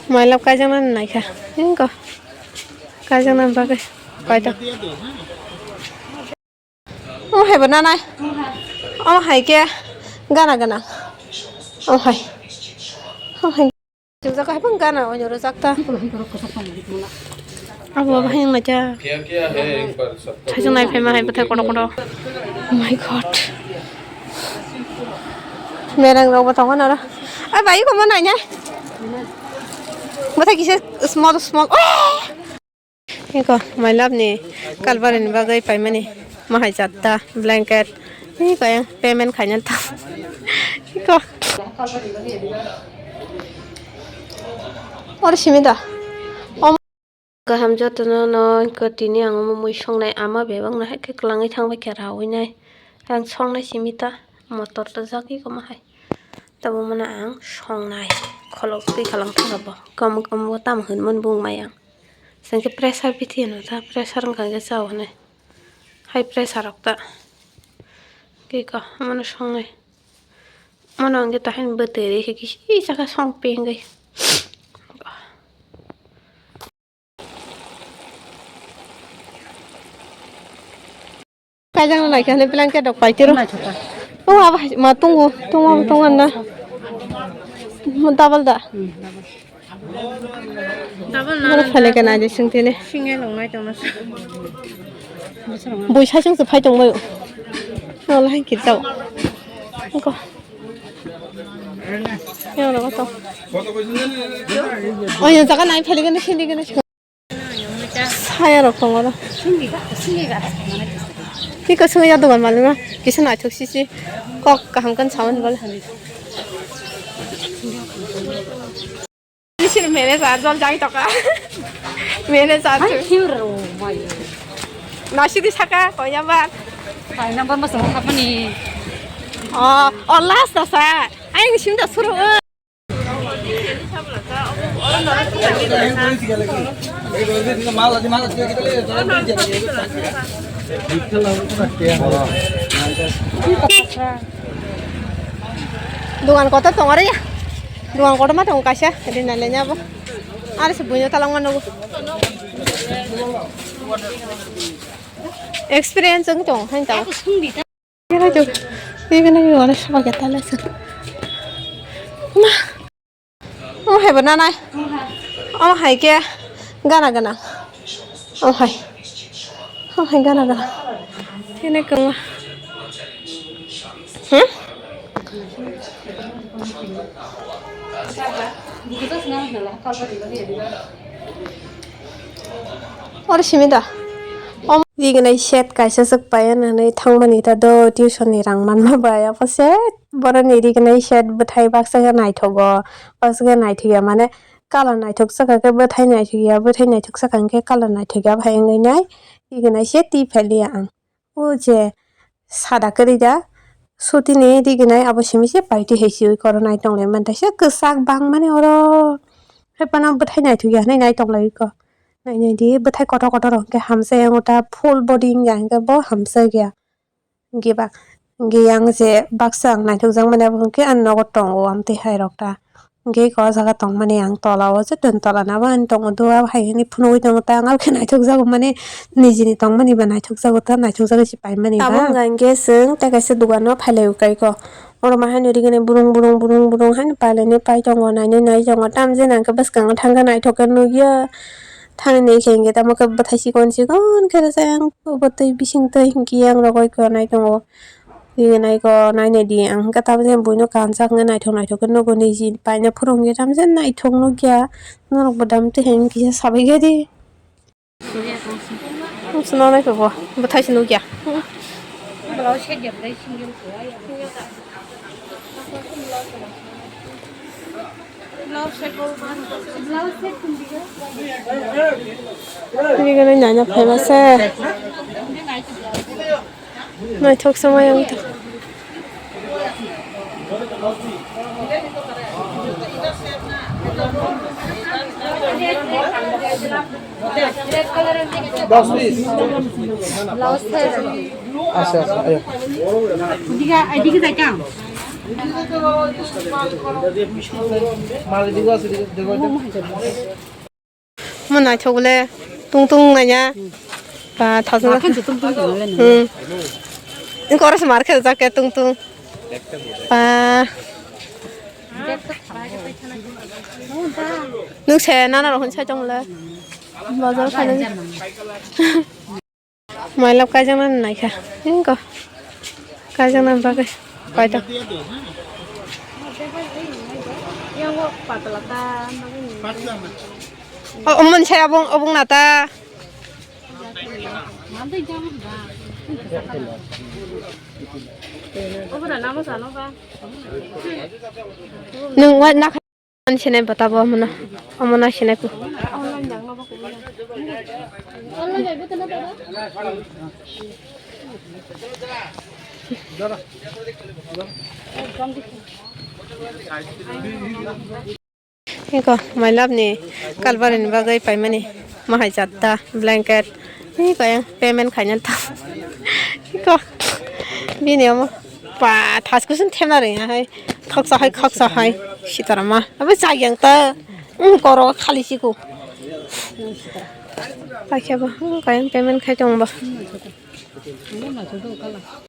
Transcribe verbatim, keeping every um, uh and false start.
My love kaijaknani naikha. Hingo. Kaijaknani bagwi. Koito. Omo hai bo nanai. Omo hai khe gana gana. Omo hai. Omo hai. Sujak hai bang gana oino rojak ta. Abo bahai wng naikha. Thaijak nai phaima hai bwthai kotor kotor. Oh my God. Merang rok bo tongo noro. Ai bai ko mo nai nai. Bwthai kisa small small. Oh! Eko, my love ni kalbari ni bagwi paimani mahai chatta blanket. Eko, yang payment khaina ta. Eko. Oro simi da. Om. Kaham jotono no eko tini ang omo mui songnai ama bebak no hai khe kwlangwi thangbai khe rawi nai. Ang songnai simi ta motor rijak eko ma hai. Tabuk mano ang songnai kholok twi kalang thangkha bo. Kam, kam bo tamo hinmani bung mai ang. Sengke pressure bithi hino ta, pressure wngkha hwnkhe chao hinwi. High pressure rok ta. Kiko, mano songnai. Mano hwnkhe tahini bwtwi rikhe kisi saka song pengwi. Kaijak no naikha hinwi blanket rok paitiro. Naithoka. O abo hai ma tungo, tungo, tungo na. Double da. Hmm, double. Double na. Mana phale ka naidi singtini. Singe longnai tongma sa. Bui sasung se phai tongmai. Wala hai kitau. Ko. Yo lo to. Oy jaga nai phale ka ni sindi ka ni. Saya rok tongo ro. Twi kwswng ya dogan malik ma kisa naithok sisi kok kaham kan sawan bole. Sini manager jol jai toka. Manager. Nasidi saka koya ba. Hai number mas mo kapani. Oh, oh last sa. Ai ni sim da suru. Dogan kotor tongo re ya. Dogan kotor ma tongo kaisa. Rinai le nya bo. Are se buino talang ma nogo. Experience wng tongo hain ta. Kena jok, ini kena yang mana sama kita lah sih. Nah, oh hai benar nai, oh hai ke gana gana, oh hai, oh hai gana gana, ini kena, hmm? Oro simi da. Rignai set kaisa swk payan hinwi thangmani ta do tuition ni rang manma bai abo set boroni rignai set bwthai baksa khe naithogo baksa khe naithokya mane colour naithok saka khe bwthai naithokya bwthai naithok saka khe colour naithokya abo hai wngwi nai rignai set twi phailiya ang. O je sada kwrwi da sutini riginai abo simi se party hai se ui koronai tonglai manthaisa kwchak bangmani oro hai phano bwthai naithokya hinwi nai tonglai kho nainai di bwthai kotor kotor hwnkhe hamsa yang ta full body wngya hwnkhe bo hamsa ya hwnkhe ba hwnkhe yang je baksa ang naithokjakmani abo hwnkhe ani nogo tongo amtwi hai rok ta. Hwnkhe eko o jaga tongmani ang tola o joto ni tola no abo ani tongo do abo hai hwnwi phunugwi tongo ta ang abo khe naithokjago mani nijini tongmani ba naithokjago ta naithokjagwi se paimani ba. Tabuk hwnkha hwnkhe chwng tei kaisa dogan o phailaiwi kaiko oro ma haino rigini burung burung burung burung haino pailainai pai tongo nainai nai tongo tamjani hwnkhe bwskango thangkhe naithok khe nukya thangwi naikhe hwnkhe tamo khe bwthai chikon chikon khe rwchayang obo twi bising twi hwnkhe yang rogwi tongo. Rignai ko nainai di ang hwnkhe tamjani buino kanjak wngwi naithok naithok khe nugo niji paina phuru hwnkhe tamjani naithok nukya norok bo dam twi hai kisa sabai khe di. Swnam nai khe bo bwthai se nukya. Rignai naina phaima se. Naithok se maya wngtha. Blouse size. Acha, acha, ayo. Diga, diga jai kang. Mo naithok le tung tung nanya. Ba thasna. Makhan se tung tung tong le. Hmm. Ingkor se mar khe jak ke tung tung. Ba. Nung se nana rohon sai tong le. Bazar khaina. Mailap kaijaknani naikha. Engko. Kaijaknani bagwi. Koito. O, o, mon se abong, abong nata. Nwng wa nakha. Ani sinai bata bo omono, omono sinai pu. Eko, my love ni kalbari ni bagwi paimani mahai chatta blanket. Eko yang payment khaina ta. Eko, bini omo. Pa, thas kusung themna ring hai. Khoksa hai, khoksa hai. Sitarama. Abo chayang ta. Um, koro khali siku. Paikhe bo, hmm, kayang payment khai tong bo.